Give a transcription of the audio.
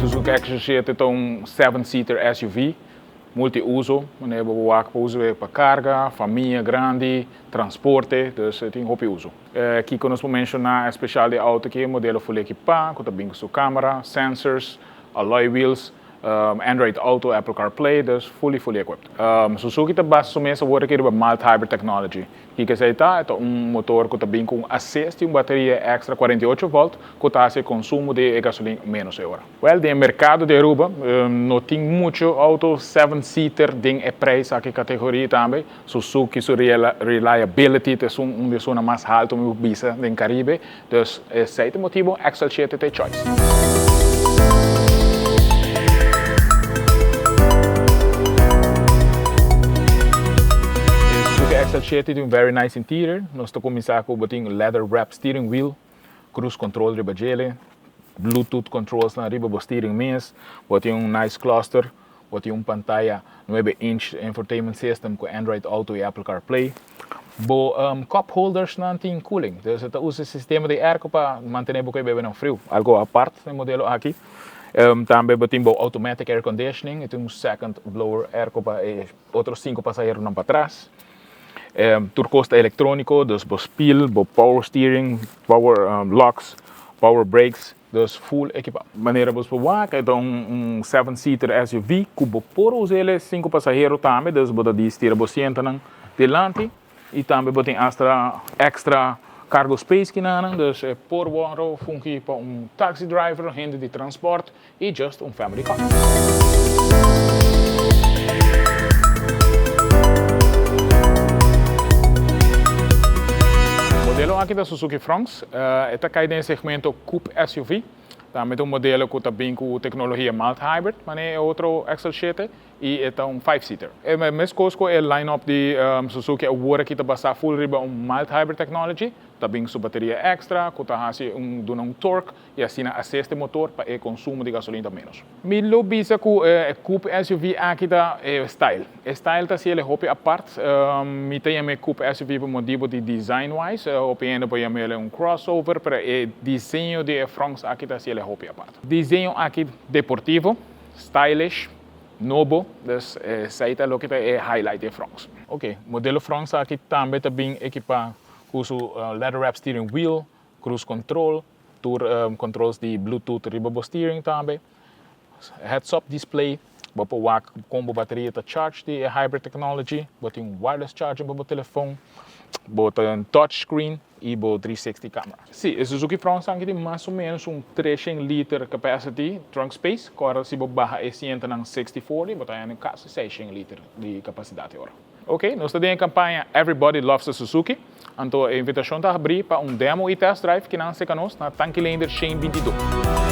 Suzuki XJ7 ta un seven-seater SUV, multi-uso, manera bo por wak por usa pa carga, famia grandi, transporte, dus e tin hopi uso. Kiko nos por menciona especial di e auto aki, e modelo full ekipa, cu ta bin cu su camera, sensors, alloy wheels, Android Auto, Apple CarPlay, dus fully fully equipped. Suzuki ta basa su mes awor aki riba mild hybrid technology. Kiko esei ta? E ta un motor ku ta bin ku un assist di un bateria extra 48 volt ku ta hasi e konsumo di e gasolin menos e ora. Wèl, den e merkado di Aruba no tin muchu auto seven seater den e prijs aki kategoria tambe. Suzuki su reliability ta esun un di esunnan mas haltu mi por bisa den Caribe. Dus esei ta e motibu XL7 ta e choice. E Suzuki XL7 tin un very nice interior. Nos ta kuminsá ku bo tin leather wrap steering wheel, cruise control riba djele, bluetooth controls nan riba bo steering mes, bo tin un nice cluster, Bo tin un pantaya nuebe inch infotainment system ku Android Auto i Apple CarPlay. Bo cup holdersnan tin cooling, dus e ta usa e sistema di airco pa mantené bo ku e bebenan friu, algo apart den e modelo aki. Tambe bo tin bo automatic air conditioning, e tin un second blower airco pa e otro sinku pasaheronan patras. Tur kos ta elektróniko, dus bo spiel, bo power steering, power locks, power brakes. Dus full ekipa. Manera bos por wak e ta un seven seater SUV ku bo por usa el e sinku pasahero tambe, dus bo ta di stira bo sientonan dilanti i tambe bo tin asta extra cargo space kinanan, dus e por wòrdu fungi pa un taxi driver, hende di transport i just un family car. Modelo aki ta Suzuki Fronx. E ta kai den e segmento coupe SUV. Tambe ta un modelo ku ta bin ku teknologia mild hybrid, manera e otro XL7, i e ta un five seater. E meskos ku e line up di Suzuki awor aki ta basá full riba un mild hybrid technology, ta bin su bateria extra ku ta hasi un duna un torque i asina aseste motor pa e konsumo di gasolin ta ménos. Mi lo bisa ku e coupe SUV aki ta e style. E style ta hasi el e hopi apart. Mi ta yama e coupe SUV pa motibu di design wise. Hopi hende por yama el un crossover, pero e diseño di e Fronx aki ta hasi el e hopi apart. Diseño aki deportivo, stylish, nobo, dus esei ta loke ta e highlight di e Fronx. Ok, modelo Fronx aki tambe ta bin ekipá ku su leather wrap steering wheel, cruise control, tur controls di bluetooth riba bo steering tambe, heads up display, bo por wak con bo bateria ta charge di e hybrid technology, bo tin un wireless charging pa bo telefon, bo ta touch screen y bo 360 camera. Si, e Suzuki Fronx aki tin mas o menos un 300 liter capacity trunk space, cu ora si bo baha e sientonan 60-40 bo ta haya casi 600 liter di capacidad e ora. Ok, nos ta den e campaña Everybody Loves a Suzuki, anto e invitacion ta habri pa un demo y test drive kinan seca nos na Tanki Leendert 122.